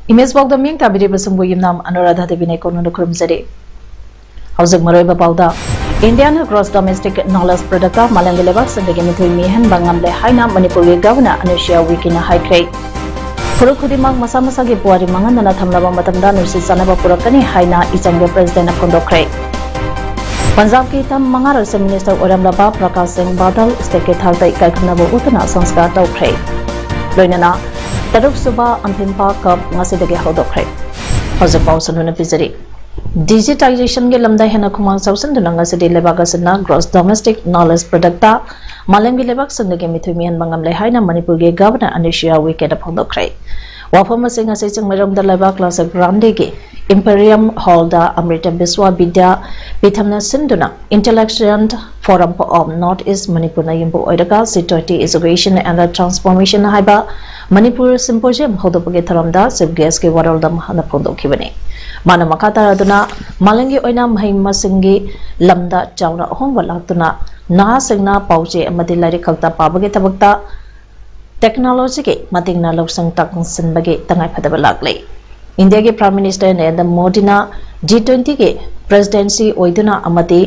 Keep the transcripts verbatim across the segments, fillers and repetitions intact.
Image ꯄꯥꯎꯗꯝ ꯃꯤꯡ ꯇꯥꯕꯤꯔꯤꯕꯁꯤꯡꯕꯨ ꯌꯨꯝꯅꯥꯝ ꯑꯅꯨꯔꯥꯙꯥ ꯗꯦꯕꯤꯅ ꯏꯀꯣꯟꯅꯅ ꯈꯨꯔꯨꯝꯖꯔꯤ꯫ ꯍꯧꯖꯤꯛ ꯃꯔꯨꯑꯣꯏꯕ ꯄꯥꯎꯗ, ꯏꯟꯗꯤꯌꯥꯅ gross domestic knowledge product ꯇ ꯃꯥꯂꯦꯝꯒꯤ ꯂꯩꯕꯥꯛꯁꯤꯡꯗꯒꯤ ꯃꯤꯊꯣꯏ ꯃꯤꯍꯦꯟꯕ ꯉꯝꯂꯦ ꯍꯥꯏꯅ ꯃꯅꯤꯄꯨꯔꯒꯤ ꯒꯚꯔꯅꯔ ꯑꯅꯨꯁꯨꯏꯌꯥ ꯎꯏꯀꯦꯅ ꯍꯥꯏꯈ꯭ꯔꯦ꯫ ꯐꯨꯔꯨꯞ ꯈꯨꯗꯤꯡꯃꯛ ꯃꯁꯥ ꯃꯁꯥꯒꯤ ꯄꯨꯋꯥꯔꯤ ꯃꯥꯡꯍꯟꯗꯅ ꯊꯝꯂꯕ ꯃꯇꯝꯗ ꯅꯨꯡꯁꯤ ꯆꯥꯟꯅꯕ ꯄꯨꯔꯛꯀꯅꯤ ꯍꯥꯏꯅ ꯏꯆꯝꯒꯤ ꯄ꯭ꯔꯦꯁꯤꯗꯦꯟꯠꯅ ꯐꯣꯡꯗꯣꯛꯈ꯭ꯔꯦ꯫ ꯄꯟꯖꯥꯕꯀꯤ ꯇꯝ ꯃꯉꯥꯔꯛ ꯆꯤꯐ ꯃꯤꯅꯤꯁꯇꯔ ꯑꯣꯏꯔꯝꯂꯕ ꯄ꯭ꯔꯀꯥꯁ ꯁꯤꯡ ꯕꯥꯗꯜ ꯁ꯭ꯇꯦꯠꯀꯤ ꯊꯥꯛꯇ ꯏꯀꯥꯏ ꯈꯨꯝꯅꯕ ꯎꯠꯇꯨꯅ ꯁꯪꯁꯀꯥꯔ ꯇꯧꯈ꯭ꯔꯦ꯫ ꯂꯣꯏꯅꯅ ꯇꯔꯨꯛ ꯁꯨꯕ ꯑꯝꯐꯤꯟꯄꯥ ꯀꯞ ꯉꯁꯤꯗꯒꯤ ꯍꯧꯗꯣꯛꯈ꯭ꯔꯦ꯫ ꯍꯧꯖꯤꯛ ꯄꯥꯎ ꯁꯟꯗꯣꯛꯅ ꯄꯤꯖꯔꯤ꯫ Digitization ꯒꯤ ꯂꯝꯗ ꯍꯦꯟꯅ ꯈꯨꯃꯥꯡ ꯆꯥꯎꯁꯤꯟꯗꯨꯅ ꯉꯁꯤꯗꯤ ꯂꯩꯕꯥꯛ ꯑꯁꯤꯅ gross domestic knowledge product ꯇ ꯃꯥꯂꯦꯝꯒꯤ ꯂꯩꯕꯥꯛꯁꯤꯡꯗꯒꯤ ꯃꯤꯊꯣꯏ ꯃꯤꯍꯦꯟꯕ ꯉꯝꯂꯦ ꯍꯥꯏꯅ ꯃꯅꯤꯄꯨꯔꯒꯤ ꯒꯚꯔꯅꯔ ꯑꯅꯨꯁꯨꯏꯌꯥ ꯎꯏꯀꯦꯅ ꯐꯣꯡꯗꯣꯛꯈ꯭ꯔꯦ꯫ ꯋꯥꯐꯝ ꯑꯁꯤ ꯉꯁꯤ ꯆꯤꯡꯃꯩꯔꯣꯡꯗ ꯂꯩꯕꯥꯛ ꯀ꯭ꯂꯥꯁꯤꯛ ꯒ꯭ꯔꯥꯟꯗꯦꯒꯤ Imperium Hall ꯗ ꯑꯃ꯭ꯔꯤꯇ ꯕꯤꯁ꯭ꯋꯥ ꯕꯤꯗ꯭ꯌꯥ ꯄꯤꯊꯝꯅ ꯁꯤꯟꯗꯨꯅ Intellectual Forum of North East Manipur ꯅ ꯌꯨꯝꯐꯝ ꯑꯣꯏꯔꯒ C twenty Education and Transformation ꯍꯥꯏꯕ ꯃꯅꯤꯄꯨꯔ symposium ꯍꯧꯗꯣꯛꯄꯒꯤ ꯊꯧꯔꯝꯗ chief guest ꯀꯤ ꯋꯥꯔꯣꯜꯗ ꯃꯍꯥꯛꯅ ꯐꯣꯡꯗꯣꯛꯈꯤꯕꯅꯤ꯫ ꯃꯥꯅ ꯃꯈꯥ ꯇꯥꯔꯗꯨꯅ ꯃꯥꯂꯦꯝꯒꯤ ꯑꯣꯏꯅ ꯃꯍꯩ ꯃꯁꯤꯡꯒꯤ ꯂꯝꯗ ꯆꯥꯎꯅ ꯑꯍꯣꯡꯕ ꯂꯥꯛꯇꯨꯅ ꯅꯍꯥꯁꯤꯡꯅ ꯄꯥꯎ ꯆꯦ ꯑꯃꯗꯤ ꯂꯥꯏꯔꯤꯛ ꯈꯛꯇ ꯄꯥꯕꯒꯤ ꯊꯕꯛꯇ technology ꯒꯤ ꯃꯇꯦꯡꯅ ꯂꯧꯁꯤꯡ ꯇꯥꯛꯁꯤꯟꯕꯒꯤ ꯇꯉꯥꯏꯐꯗꯕ ꯂꯥꯛꯂꯦ꯫ ꯏꯟꯗꯤꯌꯥꯒꯤ Prime Minister ꯅꯔꯦꯟꯗ꯭ꯔ ꯃꯣꯗꯤꯅ G twenty ꯒꯤ presidency ꯑꯣꯏꯗꯨꯅ ꯑꯃꯗꯤ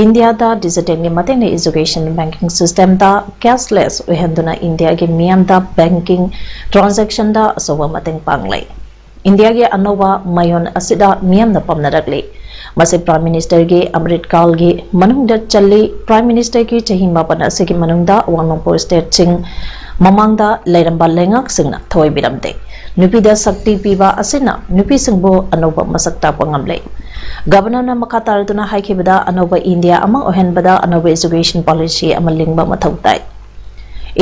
ꯏꯟꯗꯤꯌꯥꯗ digital ꯒꯤ ꯃꯇꯦꯡꯅ education, banking system ꯗ cashless ꯑꯣꯏꯍꯟꯗꯨꯅ ꯏꯟꯗꯤꯌꯥꯒꯤ ꯃꯤꯌꯥꯝꯗ banking transaction ꯗ ꯑꯆꯧꯕ ꯃꯇꯦꯡ ꯄꯥꯡꯂꯦ꯫ ꯏꯟꯗꯤꯌꯥꯒꯤ ꯑꯅꯧꯕ ꯃꯌꯣꯟ ꯑꯁꯤꯗ ꯃꯤꯌꯥꯝꯅ ꯄꯥꯝꯅꯔꯛꯂꯤ꯫ ꯃꯁꯤ Prime Minister ꯒꯤ ꯑꯃ꯭ꯔꯤꯠ ꯀꯥꯜꯒꯤ ꯃꯅꯨꯡꯗ ꯆꯜꯂꯤ꯫ Prime Minister ꯒꯤ ꯆꯍꯤ ꯃꯥꯄꯟ ꯑꯁꯤꯒꯤ ꯃꯅꯨꯡꯗ ꯑꯋꯥꯡ ꯅꯣꯡꯄꯣꯛ state ꯁꯤꯡ ꯃꯃꯥꯡꯗ ꯂꯩꯔꯝꯕ ꯂꯩꯉꯥꯛꯁꯤꯡꯅ ꯊꯑꯣꯏꯕꯤꯔꯝꯗꯦ꯫ ꯅꯨꯄꯤꯗ ꯁꯛꯇꯤ ꯄꯤꯕ ꯑꯁꯤꯅ ꯅꯨꯄꯤꯁꯤꯡꯕꯨ ꯑꯅꯧꯕ ꯃꯁꯛ ꯇꯥꯛꯄ ꯉꯝꯂꯦ꯫ ꯒꯚꯔꯅꯔꯅ ꯃꯈꯥ ꯇꯥꯔꯗꯨꯅ ꯍꯥꯏꯈꯤꯕꯗ, ꯑꯅꯧꯕ ꯏꯟꯗꯤꯌꯥ ꯑꯃ ꯑꯣꯏꯍꯟꯕꯗ ꯑꯅꯧꯕ education policy ꯑꯃ ꯂꯤꯡꯕ ꯃꯊꯧ ꯇꯥꯏ꯫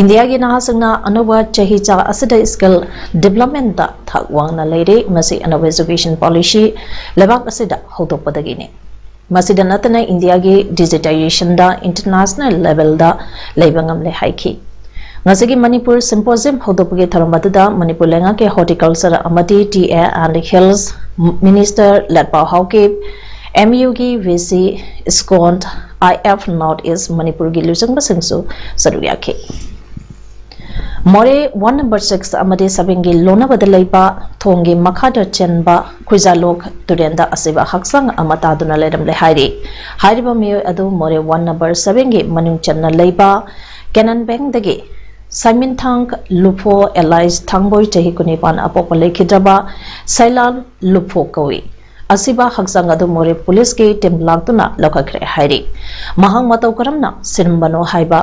ꯏꯟꯗꯤꯌꯥꯒꯤ ꯅꯍꯥꯁꯤꯡꯅ ꯑꯅꯧꯕ ꯆꯍꯤ ꯆꯥ ꯑꯁꯤꯗ skill development ꯊꯥꯛ ꯋꯥꯡꯅ ꯂꯩꯔꯦ꯫ ꯃꯁꯤ ꯑꯅꯧꯕ education policy ꯂꯩꯕꯥꯛ ꯑꯁꯤꯗ ꯍꯧꯗꯣꯛꯄꯗꯒꯤꯅꯤ꯫ ꯃꯁꯤꯗ ꯅꯠꯇꯅ ꯏꯟꯗꯤꯌꯥꯒꯤ digitization ꯗ international level ꯗ ꯂꯩꯕ ꯉꯝꯂꯦ ꯍꯥꯏꯈꯤ꯫ ꯉꯁꯤꯒꯤ ꯃꯅꯤꯄꯨꯔ symposium ꯍꯧꯗꯣꯛꯄꯒꯤ ꯊꯧꯔꯝ ꯑꯗꯨꯗ ꯃꯅꯤꯄꯨꯔ ꯂꯩꯉꯥꯛꯀꯤ horticulture ꯑꯃꯗꯤ tea and hills minister ꯂꯠꯄꯥꯎ Haokip, M U ꯒꯤ V C ISKCON, I F North East ꯃꯅꯤꯄꯨꯔꯒꯤ ꯂꯨꯆꯤꯡꯕꯁꯤꯡꯁꯨ ꯁꯔꯨꯛ ꯌꯥꯈꯤ꯫ ꯃꯣꯔꯦ one number six ꯑꯃꯗꯤ seven ꯒꯤ ꯂꯣꯟꯅꯕꯗ ꯂꯩꯕ ꯊꯣꯡꯒꯤ ꯃꯈꯥꯗ ꯆꯦꯟꯕ ꯈꯨꯏꯖꯥꯂꯣꯛ ꯇꯨꯔꯦꯟꯗ ꯑꯁꯤꯕ ꯍꯛꯆꯥꯡ ꯑꯃ ꯇꯥꯗꯨꯅ ꯂꯩꯔꯝꯂꯦ ꯍꯥꯏꯔꯤ꯫ ꯍꯥꯏꯔꯤꯕ ꯃꯤꯑꯣꯏ ꯑꯗꯨ ꯃꯣꯔꯦ one number seven ꯒꯤ ꯃꯅꯨꯡ ꯆꯟꯅ ꯂꯩꯕ ꯀꯦꯅꯟ ꯕꯦꯡꯗꯒꯤ ꯁꯥꯏꯃꯤꯟꯊꯥꯡ ꯂꯨꯐꯣ alias ꯊꯥꯡꯕꯣꯏ, ꯆꯍꯤ ꯀꯨꯟꯅꯤꯄꯥꯟ, ꯑꯄꯣꯛꯄ ꯂꯩꯈꯤꯗ꯭ꯔꯕ ꯁꯩꯂꯥꯜ ꯂꯨꯐꯣ ꯀꯧꯏ꯫ ꯑꯁꯤꯕ ꯍꯛꯆꯥꯡ ꯑꯗꯨ ꯃꯣꯔꯦ ꯄꯨꯂꯤꯁꯀꯤ team ꯂꯥꯛꯇꯨꯅ ꯂꯧꯈꯠꯈ꯭ꯔꯦ ꯍꯥꯏꯔꯤ꯫ ꯃꯍꯥꯛ ꯃꯇꯧ ꯀꯔꯝꯅ ꯁꯤꯔꯝꯕꯅꯣ ꯍꯥꯏꯕ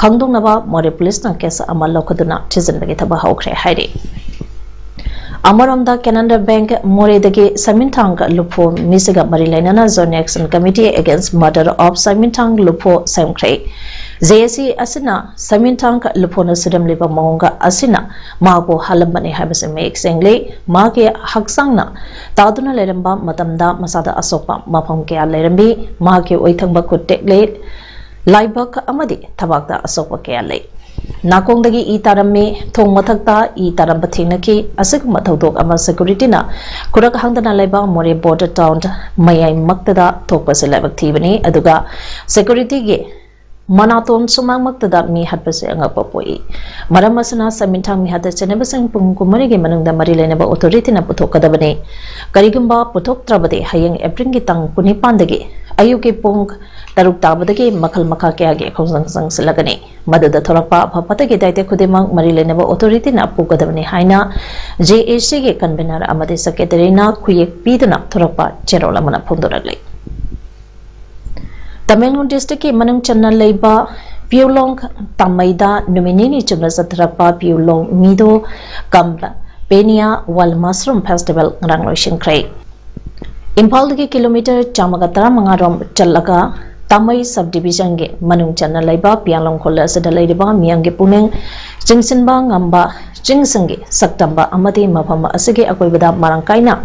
ꯈꯪꯗꯣꯛꯅꯕ ꯃꯣꯔꯦ ꯄꯨꯂꯤꯁꯅ case ꯑꯃ ꯂꯧꯈꯠꯇꯨꯅ ꯊꯤꯖꯤꯟꯕꯒꯤ ꯊꯕꯛ ꯍꯧꯈ꯭ꯔꯦ ꯍꯥꯏꯔꯤ꯫ ꯑꯃꯔꯣꯝꯗ ꯀꯦꯅꯟꯗ ꯕꯦꯡ ꯃꯣꯔꯦꯗꯒꯤ ꯁꯃꯤꯟꯊꯥꯡ ꯂꯨꯐꯣ ꯃꯤꯁꯤꯒ ꯃꯔꯤ ꯂꯩꯅꯅ Joint Action Committee against murder of ꯁꯃꯤꯟꯊꯥꯡ ꯂꯨꯐꯣ ꯁꯦꯝꯈ꯭ꯔꯦ꯫ J A C ꯑꯁꯤꯅ ꯁꯃꯤꯟꯊꯥꯡ ꯂꯨꯐꯣꯅ ꯁꯤꯔꯝꯂꯤꯕ ꯃꯑꯣꯡ ꯑꯁꯤꯅ ꯃꯍꯥꯛꯄꯨ ꯍꯥꯠꯂꯝꯕꯅꯤ ꯍꯥꯏꯕꯁꯤ ꯃꯌꯦꯛ ꯁꯦꯡꯂꯦ꯫ ꯃꯍꯥꯛꯀꯤ ꯍꯛꯆꯥꯡꯅ ꯇꯥꯗꯨꯅ ꯂꯩꯔꯝꯕ ꯃꯇꯝꯗ ꯃꯁꯥꯗ ꯑꯁꯣꯛꯄ ꯃꯐꯝ ꯀꯌꯥ ꯂꯩꯔꯝꯃꯤ꯫ ꯃꯍꯥꯛꯀꯤ ꯑꯣꯏꯊꯪꯕ ꯈꯨꯠ ꯇꯦꯛꯂꯦ, ꯂꯥꯏꯕꯛ ꯑꯃꯗꯤ ꯊꯕꯥꯛꯇ ꯑꯁꯣꯛꯄ ꯀꯌꯥ ꯂꯩ꯫ ꯅꯥꯀꯣꯡꯗꯒꯤ ꯏ ꯇꯥꯔꯝꯃꯤ, ꯊꯣꯡ ꯃꯊꯛꯇ ꯏ ꯇꯥꯔꯝꯕ ꯊꯦꯡꯅꯈꯤ꯫ ꯑꯁꯤꯒꯨꯝꯕ ꯊꯧꯗꯣꯛ ꯑꯃ security ꯅ ꯈꯨꯔꯛ ꯍꯥꯡꯗꯅ ꯂꯩꯕ ꯃꯣꯔꯦ border town ꯃꯌꯥꯏꯃꯛꯇꯗ ꯊꯣꯛꯄꯁꯤ ꯂꯥꯏꯕꯛ ꯊꯤꯕꯅꯤ꯫ ꯑꯗꯨꯒ security ꯒꯤ ꯃꯅꯥꯇꯣꯟ ꯁꯨꯃꯥꯡꯃꯛꯇꯗ ꯃꯤ ꯍꯥꯠꯄꯁꯤ ꯑꯉꯛꯄ ꯄꯣꯛꯏ꯫ ꯃꯔꯝ ꯑꯁꯤꯅ ꯁꯃꯤꯟꯊꯥꯡ ꯃꯤ ꯍꯥꯠꯇ ꯆꯦꯟꯅꯕꯁꯤꯡ ꯄꯨꯡ ꯀꯨꯟꯃꯔꯤꯒꯤ ꯃꯅꯨꯡꯗ ꯃꯔꯤ ꯂꯩꯅꯕ authority ꯅ ꯄꯨꯊꯣꯛꯀꯗꯕꯅꯤ꯫ ꯀꯔꯤꯒꯨꯝꯕ ꯄꯨꯊꯣꯛꯇ꯭ꯔꯕꯗꯤ ꯍꯌꯦꯡ April ꯒꯤ ꯇꯥꯡ ꯀꯨꯟꯅꯤꯄꯥꯟꯗꯒꯤ ꯑꯌꯨꯛꯀꯤ ꯄꯨꯡ ꯇꯔꯨꯛ ꯇꯥꯕꯗꯒꯤ ꯃꯈꯜ ꯃꯈꯥ ꯀꯌꯥꯒꯤ ꯈꯣꯡꯖꯪ ꯆꯪꯁꯤꯜꯂꯒꯅꯤ꯫ ꯃꯗꯨꯗ ꯊꯣꯔꯛꯄ ꯑꯐ ꯐꯠꯇꯒꯤ ꯗꯥꯏꯇ ꯈꯨꯗꯤꯡꯃꯛ ꯃꯔꯤ ꯂꯩꯅꯕ authority ꯅ ꯄꯨꯒꯗꯕꯅꯤ ꯍꯥꯏꯅ J A C ꯒꯤ convener ꯑꯃꯗꯤ secretary ꯅ ꯈꯨꯌꯦꯛ ꯄꯤꯗꯨꯅ ꯊꯣꯔꯛꯄ ꯆꯦꯔꯣꯜ ꯑꯃꯅ ꯐꯣꯡꯗꯣꯔꯛꯂꯤ꯫ ꯇꯃꯦꯡꯂꯣꯡ district ꯀꯤ ꯃꯅꯨꯡ ꯆꯟꯅ ꯂꯩꯕ ꯄꯤꯌꯨꯂꯣꯡ ꯇꯥꯃꯩꯗ ꯅꯨꯃꯤꯠ ꯅꯤꯅꯤ ꯆꯨꯞꯅ ꯆꯠꯊꯔꯛꯄ ꯄꯤꯌꯨꯂꯣꯡ ꯃꯤꯗꯣ ꯀꯝ ꯄꯦꯅꯤꯌꯥ wild mushroom festival ꯉꯔꯥꯡ ꯂꯣꯏꯁꯤꯟꯈ꯭ꯔꯦ꯫ ꯏꯝꯐꯥꯜꯗꯒꯤ kilometre ꯆꯥꯝꯃꯒ ꯇꯔꯥꯃꯉꯥ ꯔꯣꯝ ꯆꯠꯂꯒ ꯇꯥꯃꯩ sub division ꯒꯤ ꯃꯅꯨꯡ ꯆꯟꯅ ꯂꯩꯕ ꯄꯤꯌꯥꯡꯂꯣꯡ ꯈꯨꯜ ꯑꯁꯤꯗ ꯂꯩꯔꯤꯕ ꯃꯤꯌꯥꯝꯒꯤ ꯄꯨꯛꯅꯤꯡ ꯆꯤꯡꯁꯤꯟꯕ ꯉꯝꯕ ꯆꯤꯡꯁꯤꯡꯒꯤ ꯁꯛꯇꯝꯕ ꯑꯃꯗꯤ ꯃꯐꯝ ꯑꯁꯤꯒꯤ ꯑꯀꯣꯏꯕꯗ ꯃꯔꯥꯡ ꯀꯥꯏꯅ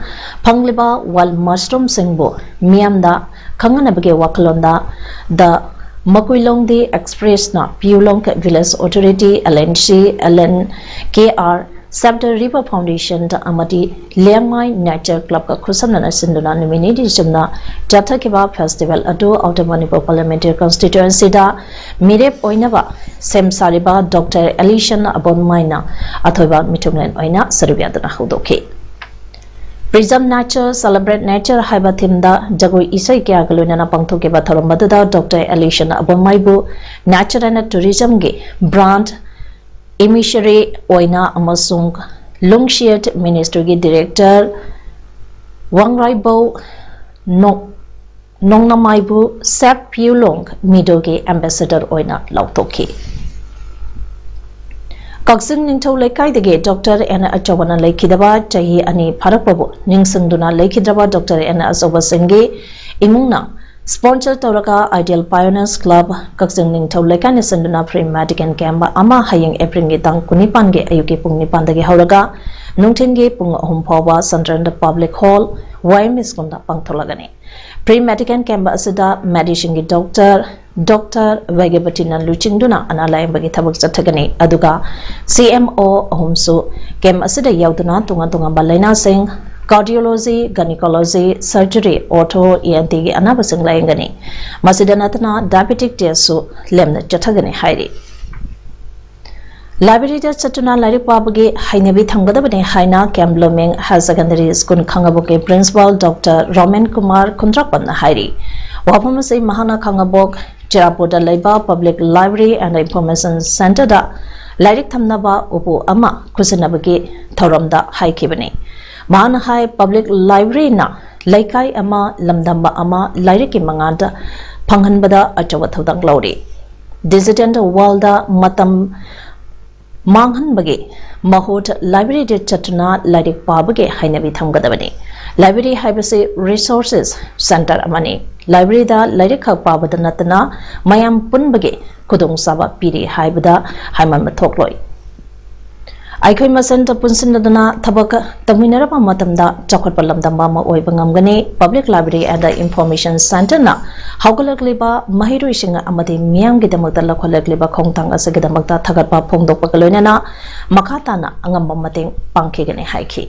ꯐꯪꯂꯤꯕ wild mushroom ꯁꯤꯡꯕꯨ ꯃꯤꯌꯥꯝꯗ ꯈꯪꯍꯟꯅꯕꯒꯤ ꯋꯥꯈꯜꯂꯣꯟꯗ The ꯃꯀꯨꯏꯂꯣꯡꯗꯤ Express ꯅ ꯄꯤꯌꯨꯂꯣꯡ Village Authority, L N C, L N K R, Save the River Foundation ꯑꯃꯗꯤ ꯂꯦꯡꯃꯥꯏ Nature Club ꯀ ꯈꯨꯠꯁꯝꯅꯅ ꯁꯤꯟꯗꯨꯅ ꯅꯨꯃꯤꯠ ꯅꯤꯅꯤ ꯆꯨꯝꯅ ꯆꯠꯊꯈꯤꯕ festival ꯑꯗꯨ Outer Manipur Parliamentary Constituency ꯗ ꯃꯤꯔꯦꯞ ꯑꯣꯏꯅꯕ ꯁꯦꯝ ꯁꯥꯔꯤꯕ Doctor Ellison Abonmai ꯅ ꯑꯊꯣꯏꯕ ꯃꯤꯊꯨꯡꯂꯦꯟ ꯑꯣꯏꯅ ꯁꯔꯨꯛ ꯌꯥꯗꯨꯅ ꯍꯧꯗꯣꯛꯈꯤ꯫ Preserve Nature, Celebrate Nature ꯍꯥꯏꯕ theme ꯗ ꯖꯒꯣꯏ ꯏꯁꯩ ꯀꯌꯥꯒ ꯂꯣꯏꯅꯅ ꯄꯥꯡꯊꯣꯛꯈꯤꯕ ꯊꯧꯔꯝ ꯑꯗꯨꯗ Doctor Ellison Abonmai ꯕꯨ Nature and Tourism ꯒꯤ brand emissary ꯑꯣꯏꯅ ꯑꯃꯁꯨꯡ Lungsiat Ministry ꯒꯤ Director ꯋꯥꯡꯔꯥꯏꯕꯧ ꯅꯣ-, ꯅꯣꯡꯅꯃꯥꯏꯕꯨ Save ꯄꯤꯌꯨꯂꯣꯡ ꯃꯤꯗꯣꯒꯤ ambassador ꯑꯣꯏꯅ ꯂꯥꯎꯊꯣꯛꯈꯤ꯫ ꯀꯛꯆꯤꯡ ꯅꯤꯡꯊꯧ ꯂꯩꯀꯥꯏꯗꯒꯤ Doctor N ꯑꯆꯧꯕꯅ ꯂꯩꯈꯤꯗꯕ ꯆꯍꯤ ꯑꯅꯤ ꯐꯥꯔꯛꯄꯕꯨ ꯅꯤꯡꯁꯤꯡꯗꯨꯅ ꯂꯩꯈꯤꯗ꯭ꯔꯕ Doctor N ꯑꯆꯧꯕꯁꯤꯡꯒꯤ ꯏꯃꯨꯡꯅ sponsor ꯇꯧꯔꯒ Ideal Pioneers Club ꯀꯛꯆꯤꯡ ꯅꯤꯡꯊꯧ ꯂꯩꯀꯥꯏꯅ ꯁꯤꯟꯗꯨꯅ free medical camp ꯑꯃ ꯍꯌꯦꯡ April ꯒꯤ ꯇꯥꯡ ꯀꯨꯟꯅꯤꯄꯥꯟꯒꯤ ꯑꯌꯨꯛꯀꯤ ꯄꯨꯡ ꯅꯤꯄꯥꯟꯗꯒꯤ ꯍꯧꯔꯒ ꯅꯨꯡꯊꯤꯜꯒꯤ ꯄꯨꯡ ꯑꯍꯨꯝ ꯐꯥꯎꯕ Central Public Hall, Y M School ꯗ ꯄꯥꯡꯊꯣꯛꯂꯒꯅꯤ꯫ Free medical camp ꯑꯁꯤꯗ medicine ꯒꯤ doctor, Doctor ꯚꯒꯤꯕꯇꯤꯅ ꯂꯨꯆꯤꯡꯗꯨꯅ ꯑꯅꯥ ꯂꯥꯌꯦꯡꯕꯒꯤ ꯊꯕꯛ ꯆꯠꯊꯒꯅꯤ꯫ ꯑꯗꯨꯒ C M O ꯑꯍꯨꯝꯁꯨ camp ꯑꯁꯤꯗ ꯌꯥꯎꯗꯨꯅ ꯇꯣꯉꯥꯟ ꯇꯣꯉꯥꯟꯕ ꯂꯥꯏꯅꯥꯁꯤꯡ, cardiology, gynecology, surgery, ortho, E N T ꯒꯤ ꯑꯅꯥꯕꯁꯤꯡ ꯂꯥꯌꯦꯡꯒꯅꯤ꯫ ꯃꯁꯤꯗ ꯅꯠꯇꯅ diabetic test ꯁꯨ ꯂꯦꯝꯅ ꯆꯠꯊꯒꯅꯤ ꯍꯥꯏꯔꯤ꯫ Library ꯗ ꯆꯠꯇꯨꯅ ꯂꯥꯏꯔꯤꯛ ꯄꯥꯕꯒꯤ ꯍꯩꯅꯕꯤ ꯊꯝꯒꯗꯕꯅꯤ ꯍꯥꯏꯅ Camp Blooming Higher Secondary School ꯈꯥꯉꯕꯣꯛꯀꯤ Principal Doctor ꯔꯣꯃꯦꯟ ꯀꯨꯃꯥꯔ ꯈꯨꯟꯗ꯭ꯔꯥꯛꯄꯝꯅ ꯍꯥꯏꯔꯤ꯫ ꯋꯥꯐꯝ ꯑꯁꯤ ꯃꯍꯥꯛꯅ ꯈꯥꯉꯕꯣꯛ ꯆꯤꯔꯥꯄꯨꯔꯗ ꯂꯩꯕ Public Library and Information Center ꯗ ꯂꯥꯏꯔꯤꯛ ꯊꯝꯅꯕ ꯎꯄꯨ ꯑꯃ ꯈꯨꯠꯁꯤꯟꯅꯕꯒꯤ ꯊꯧꯔꯝꯗ ꯍꯥꯏꯈꯤꯕꯅꯤ꯫ ꯃꯍꯥꯛꯅ ꯍꯥꯏ, Public Library ꯅ ꯂꯩꯀꯥꯏ ꯑꯃ, ꯂꯝꯗꯝꯕ ꯑꯃ ꯂꯥꯏꯔꯤꯛꯀꯤ ꯃꯉꯥꯜꯗ ꯐꯪꯍꯟꯕꯗ ꯑꯆꯧꯕ ꯊꯧꯗꯥꯡ ꯂꯧꯔꯤ꯫ Digital world ꯗ ꯃꯇꯝ ꯃꯥꯡꯍꯟꯕꯒꯤ ꯃꯍꯨꯠ library ꯗ ꯆꯠꯇꯨꯅ ꯂꯥꯏꯔꯤꯛ ꯄꯥꯕꯒꯤ ꯍꯩꯅꯕꯤ ꯊꯝꯒꯗꯕꯅꯤ꯫ Library ꯍꯥꯏꯕꯁꯤ resources center ꯑꯃꯅꯤ꯫ ꯂꯥꯏꯕ꯭ꯔꯦꯔꯤꯗ ꯂꯥꯏꯔꯤꯛ ꯈꯛ ꯄꯥꯕꯗ ꯅꯠꯇꯅ ꯃꯌꯥꯝ ꯄꯨꯟꯕꯒꯤ ꯈꯨꯗꯣꯡꯆꯥꯕ ꯄꯤꯔꯤ ꯍꯥꯏꯕꯗ ꯍꯥꯏꯃꯟꯕ ꯊꯣꯛꯂꯣꯏ꯫ ꯑꯩꯈꯣꯏ ꯃꯁꯦꯟꯇ ꯄꯨꯟꯁꯤꯟꯅꯗꯨꯅ ꯊꯕꯛ ꯇꯧꯃꯤꯟꯅꯔꯕ ꯃꯇꯝꯗ ꯆꯥꯎꯈꯠꯄ ꯂꯝꯗꯝ ꯑꯃ ꯑꯣꯏꯕ ꯉꯝꯒꯅꯤ꯫ Public Library and Information Centreꯅ ꯍꯧꯒꯠꯂꯛꯂꯤꯕ ꯃꯍꯩꯔꯣꯏꯁꯤꯡ ꯑꯃꯗꯤ ꯃꯤꯌꯥꯝꯒꯤꯗꯃꯛꯇ ꯂꯧꯈꯠꯂꯛꯂꯤꯕ ꯈꯣꯡꯊꯥꯡ ꯑꯁꯤꯒꯤꯗꯃꯛꯇ ꯊꯥꯒꯠꯄ ꯐꯣꯡꯗꯣꯛꯄꯒ ꯂꯣꯏꯅꯅ ꯃꯈꯥ ꯇꯥꯅ ꯑꯉꯝꯕ ꯃꯇꯦꯡ ꯄꯥꯡꯈꯤꯒꯅꯤ ꯍꯥꯏꯈꯤ꯫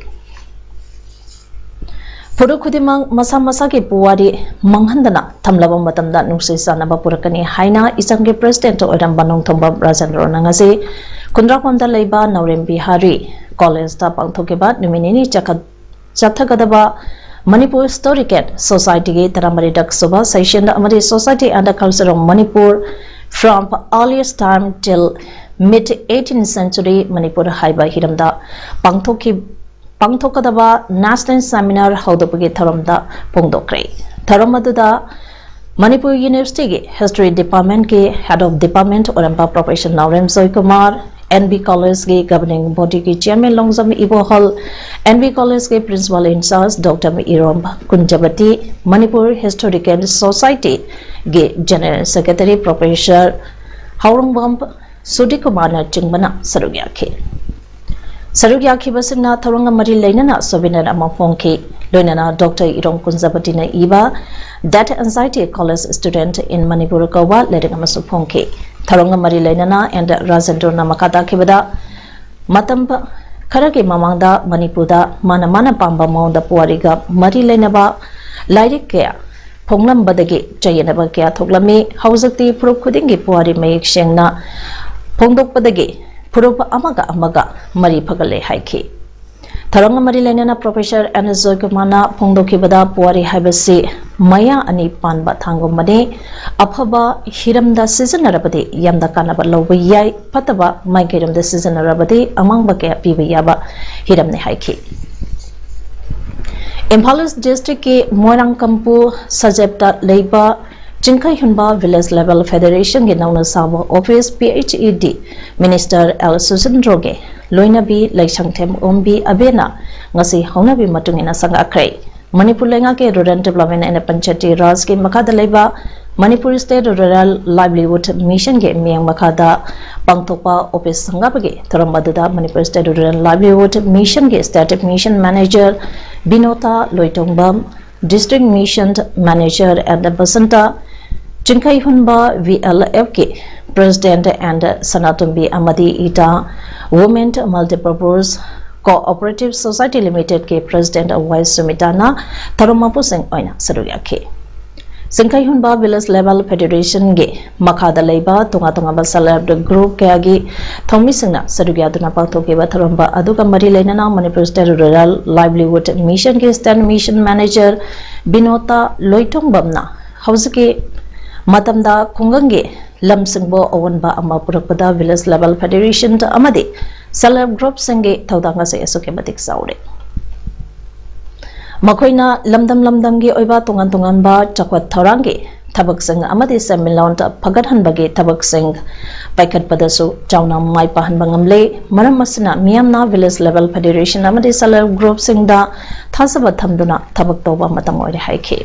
ꯐꯨꯔꯨꯞ ꯈꯨꯗꯤꯡꯃꯛ ꯃꯁꯥ ꯃꯁꯥꯒꯤ ꯄꯨꯋꯥꯔꯤ ꯃꯥꯡꯍꯟꯗꯅ ꯊꯝꯂꯕ ꯃꯇꯝꯗ ꯅꯨꯡꯁꯤ ꯆꯥꯟꯅꯕ ꯄꯨꯔꯛꯀꯅꯤ ꯍꯥꯏꯅ ꯏꯆꯝꯒꯤ President ꯑꯣꯏꯔꯝꯕ ꯅꯣꯡꯊꯣꯝꯕꯝ ꯔꯥꯖꯦꯟꯗ꯭ꯔꯣꯅ ꯉꯁꯤ ꯈꯨꯟꯗ꯭ꯔꯥꯛꯄꯝꯗ ꯂꯩꯕ ꯅꯥꯎꯔꯦꯝ ꯕꯤꯍꯥꯔꯤ Collegeꯇ ꯄꯥꯡꯊꯣꯛꯈꯤꯕ ꯅꯨꯃꯤꯠ ꯅꯤꯅꯤ ꯆꯠꯊ-, ꯆꯠꯊꯒꯗꯕ Manipur Historical Societyꯒꯤ ꯇꯔꯥꯃꯔꯤꯔꯛ ꯁꯨꯕ session ꯑꯃꯗꯤ Society and Culture of Manipur from earliest time till mid eighteenth century Manipur ꯍꯥꯏꯕ ꯍꯤꯔꯝꯗ ꯄꯥꯡꯊꯣꯛꯈꯤ-, ꯄꯥꯡꯊꯣꯛꯀꯗꯕ National Seminar ꯍꯧꯗꯣꯛꯄꯒꯤ ꯊꯧꯔꯝꯗ ꯐꯣꯡꯗꯣꯛꯈ꯭ꯔꯦ꯫ ꯊꯧꯔꯝ ꯑꯗꯨꯗ Manipur Universityꯒꯤ History Departmentꯀꯤ Head of Department ꯑꯣꯏꯔꯝꯕ Professor Naorem Joykumar, N B Collegeꯀꯤ Governing Bodyꯒꯤ Chairman Longjam ꯏꯕꯣꯍꯜ, N B Collegeꯀꯤ Principal in Charge Doctor Irom ꯀꯨꯟꯖꯕꯇꯤ, Manipur Historical Societyꯒꯤ General Secretary Professor ꯍꯥꯎꯔꯣꯡꯕꯝ ꯁꯨꯗꯤꯀꯨꯃꯥꯔꯅꯆꯤꯡꯕꯅ ꯁꯔꯨꯛ ꯌꯥꯈꯤ꯫ ꯁꯔꯨꯛ ꯌꯥꯈꯤꯕꯁꯤꯡꯅ ꯊꯧꯔꯝꯒ ꯃꯔꯤ ꯂꯩꯅꯅ souvenir ꯑꯃ ꯐꯣꯡꯈꯤ꯫ ꯂꯣꯏꯅꯅ Doctor ꯏꯔꯣꯝ ꯀꯨꯟꯖꯕꯇꯤꯅ ꯏꯕ That Anxiety College Student in Manipur ꯀꯧꯕ ꯂꯥꯏꯔꯤꯛ ꯑꯃꯁꯨ ꯐꯣꯡꯈꯤ꯫ ꯊꯧꯔꯝꯒ ꯃꯔꯤ ꯂꯩꯅꯅ N ꯔꯥꯖꯦꯟꯗ꯭ꯔꯣꯅ ꯃꯈꯥ ꯇꯥꯈꯤꯕꯗ, ꯃꯇꯝ ꯈꯔꯒꯤ ꯃꯃꯥꯡꯗ ꯃꯅꯤꯄꯨꯔꯗ ꯃꯥꯅ ꯃꯥꯅ ꯄꯥꯝꯕ ꯃꯑꯣꯡꯗ ꯄꯨꯋꯥꯔꯤꯒ ꯃꯔꯤ ꯂꯩꯅꯕ ꯂꯥꯏꯔꯤꯛ ꯀꯌꯥ ꯐꯣꯡꯂꯝꯕꯗꯒꯤ ꯆꯌꯦꯠꯅꯕ ꯀꯌꯥ ꯊꯣꯛꯂꯝꯃꯤ꯫ ꯍꯧꯖꯤꯛꯇꯤ ꯐꯨꯔꯨꯞ ꯈꯨꯗꯤꯡꯒꯤ ꯄꯨꯋꯥꯔꯤ ꯃꯌꯦꯛ ꯁꯦꯡꯅ ꯐꯣꯡꯗꯣꯛꯄꯗꯒꯤ ꯐꯨꯔꯨꯞ ꯑꯃꯒ ꯑꯃꯒ ꯃꯔꯤ ꯐꯒꯠꯂꯦ ꯍꯥꯏꯈꯤ꯫ ꯊꯧꯔꯝꯒ ꯃꯔꯤ ꯂꯩꯅꯅ Professor N ꯖꯣꯏꯀꯨꯃꯥꯔꯅ ꯐꯣꯡꯗꯣꯛꯈꯤꯕꯗ, ꯄꯨꯋꯥꯔꯤ ꯍꯥꯏꯕꯁꯤ ꯃꯌꯥ ꯑꯅꯤ ꯄꯥꯟꯕ ꯊꯥꯡꯒꯨꯝꯕꯅꯤ꯫ ꯑꯐꯕ ꯍꯤꯔꯝꯗ ꯁꯤꯖꯤꯟꯅꯔꯕꯗꯤ ꯌꯥꯝꯅ ꯀꯥꯟꯅꯕ ꯂꯧꯕ ꯌꯥꯏ, ꯐꯠꯇꯕ ꯃꯥꯏꯀꯩꯔꯣꯝꯗ ꯁꯤꯖꯤꯟꯅꯔꯕꯗꯤ ꯑꯃꯥꯡꯕ ꯀꯌꯥ ꯄꯤꯕ ꯌꯥꯕ ꯍꯤꯔꯝꯅꯤ ꯍꯥꯏꯈꯤ꯫ ꯏꯝꯐꯥꯜ East Districtꯀꯤ ꯃꯣꯏꯔꯥꯡꯀꯝꯄꯨ ꯁꯖꯦꯞꯇ ꯂꯩꯕ ꯆꯤꯡꯈꯩꯍꯨꯟꯕ Village Level Federationꯒꯤ ꯅꯧꯅ ꯁꯥꯕ office P H E D Minister L ꯁꯨꯁꯤꯟꯗ꯭ꯔꯣꯒꯤ ꯂꯣꯏꯅꯕꯤ ꯂꯩꯁꯪꯊꯦꯝ ꯑꯣꯝꯕꯤ ꯑꯕꯦꯅ ꯉꯁꯤ ꯍꯧꯅꯕꯤ ꯃꯇꯨꯡ ꯏꯟꯅ ꯁꯪꯒꯥꯈ꯭ꯔꯦ꯫ ꯃꯅꯤꯄꯨꯔ ꯂꯩꯉꯥꯛꯀꯤ Rural Development and Panchayati Rajꯀꯤ ꯃꯈꯥꯗ ꯂꯩꯕ Manipur State Rural Livelihood Missionꯒꯤ ꯃꯤꯠꯌꯦꯡ ꯃꯈꯥꯗ ꯄꯥꯡꯊꯣꯛꯄ office ꯁꯪꯒꯥꯕꯒꯤ ꯊꯧꯔꯝ ꯑꯗꯨꯗ Manipur State Rural Livelihood Missionꯒꯤ State Mission Manager ꯕꯤꯅꯣꯇꯥ Loitongbam, District Mission Manager and Basanta ꯆꯤꯡꯈꯩꯍꯨꯟꯕ VLFꯀꯤ President and ꯁꯅꯥꯇꯣꯝꯕꯤ ꯑꯃꯗꯤ ꯏꯇꯥ Women Multipurpose Cooperative Society Limitedꯀꯤ President ꯋꯥꯏ ꯁꯨꯃꯤꯇꯥꯅ ꯊꯧꯔꯝ ꯃꯄꯨꯁꯤꯡ ꯑꯣꯏꯅ ꯁꯔꯨꯛ ꯌꯥꯈꯤ꯫ ꯆꯤꯡꯈꯩꯍꯨꯟꯕ Village Level Federationꯒꯤ ꯃꯈꯥꯗ ꯂꯩꯕ ꯇꯣꯉꯥꯟ ꯇꯣꯉꯥꯟꯕ self help group ꯀꯌꯥꯒꯤ ꯊꯧꯃꯤꯁꯤꯡꯅ ꯁꯔꯨꯛ ꯌꯥꯗꯨꯅ ꯄꯥꯡꯊꯣꯛꯈꯤꯕ ꯊꯧꯔꯝ ꯑꯗꯨꯒ ꯃꯔꯤ ꯂꯩꯅꯅ Manipur State Rural Livelihood Missionꯒꯤ State Mission Manager ꯕꯤꯅꯣꯇꯥ ꯂꯣꯏꯇꯣꯡꯕꯝꯅ ꯍꯧꯖꯤꯛꯀꯤ ꯃꯇꯝꯗ ꯈꯨꯡꯒꯪꯒꯤ ꯂꯝꯁꯤꯡꯕꯨ ꯑꯑꯣꯟꯕ ꯑꯃ ꯄꯨꯔꯛꯄꯗ Village Level Federation ꯑꯃꯗꯤ self help groupꯁꯤꯡꯒꯤ ꯊꯧꯗꯥꯡ ꯑꯁꯤ ꯑꯁꯨꯛꯀꯤ ꯃꯇꯤꯛ ꯆꯥꯎꯔꯦ꯫ ꯃꯈꯣꯏꯅ ꯂꯝꯗꯝ ꯂꯝꯗꯝꯒꯤ ꯑꯣꯏꯕ ꯇꯣꯉꯥꯟ ꯇꯣꯉꯥꯟꯕ ꯆꯥꯎꯈꯠ ꯊꯧꯔꯥꯡꯒꯤ ꯊꯕꯛꯁꯤꯡ ꯑꯃꯗꯤ ꯁꯦꯟꯃꯤꯠꯂꯣꯟ ꯐꯒꯠꯍꯟꯕꯒꯤ ꯊꯕꯛꯁꯤꯡ ꯄꯥꯏꯈꯠꯄꯗꯁꯨ ꯆꯥꯎꯅ ꯃꯥꯏ ꯄꯥꯛꯍꯟꯕ ꯉꯝꯂꯦ꯫ ꯃꯔꯝ ꯑꯁꯤꯅ ꯃꯤꯌꯥꯝꯅ Village Level Federation ꯑꯃꯗꯤ self help groupꯁꯤꯡꯗ ꯊꯥꯖꯕ ꯊꯝꯗꯨꯅ ꯊꯕꯛ ꯇꯧꯕ ꯃꯇꯝ ꯑꯣꯏꯔꯦ ꯍꯥꯏꯈꯤ꯫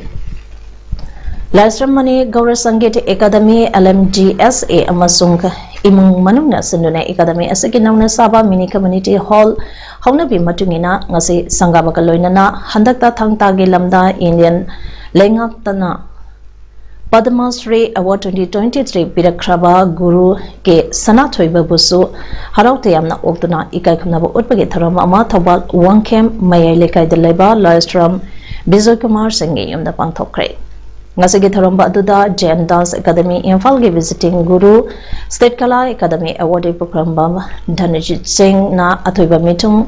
ꯂꯥꯏꯁ꯭ꯔꯝ ꯃꯅꯤ ꯒꯧꯔ ꯁꯪꯒꯤꯠ ꯑꯦꯀꯥꯗꯃꯤ, LMDSA, ꯑꯃꯁꯨꯡ ꯏꯃꯨꯡ ꯃꯅꯨꯡꯅ ꯁꯤꯟꯗꯨꯅ ꯑꯦꯀꯥꯗꯃꯤ ꯑꯁꯤꯒꯤ ꯅꯧꯅ ꯁꯥꯕ mini community hall ꯍꯧꯅꯕꯤ ꯃꯇꯨꯡ ꯏꯟꯅ ꯉꯁꯤ ꯁꯪꯒꯥꯕꯒ ꯂꯣꯏꯅꯅ ꯍꯟꯗꯛꯇ ꯊꯥꯡ ꯇꯥꯒꯤ ꯂꯝꯗ Indian ꯂꯩꯉꯥꯛꯇꯅ Padma Shri Award twenty twenty-three ꯄꯤꯔꯛꯈ꯭ꯔꯕ ꯒꯨꯔꯨ ꯀꯦ ꯁꯅꯥꯊꯣꯏꯕꯕꯨꯁꯨ ꯍꯔꯥꯎ ꯇꯌꯥꯝꯅ ꯑꯣꯛꯇꯨꯅ ꯏꯀꯥꯏ ꯈꯨꯝꯅꯕ ꯎꯠꯄꯒꯤ ꯊꯧꯔꯝ ꯑꯃ ꯊꯧꯕꯥꯜ ꯋꯥꯡꯈꯦꯝ ꯃꯌꯥꯏ ꯂꯩꯀꯥꯏꯗ ꯂꯩꯕ ꯂꯥꯏꯁ꯭ꯔꯝ ꯕꯤꯖꯣꯏ ꯀꯨꯃꯥꯔ ꯁꯤꯡꯒꯤ ꯌꯨꯝꯗ ꯄꯥꯡꯊꯣꯛꯈ꯭ꯔꯦ꯫ ꯉꯁꯤꯒꯤ ꯊꯧꯔꯝ ꯑꯗꯨꯗ Jain Dance Academy ꯏꯝꯐꯥꯜꯒꯤ visiting ꯒꯨꯔꯨ, State Kala Academy Award ꯄꯨꯈ꯭ꯔꯝꯕꯝ ꯙꯅꯖꯤꯠ ꯁꯤꯡꯅ ꯑꯊꯣꯏꯕ ꯃꯤꯊꯨꯡ,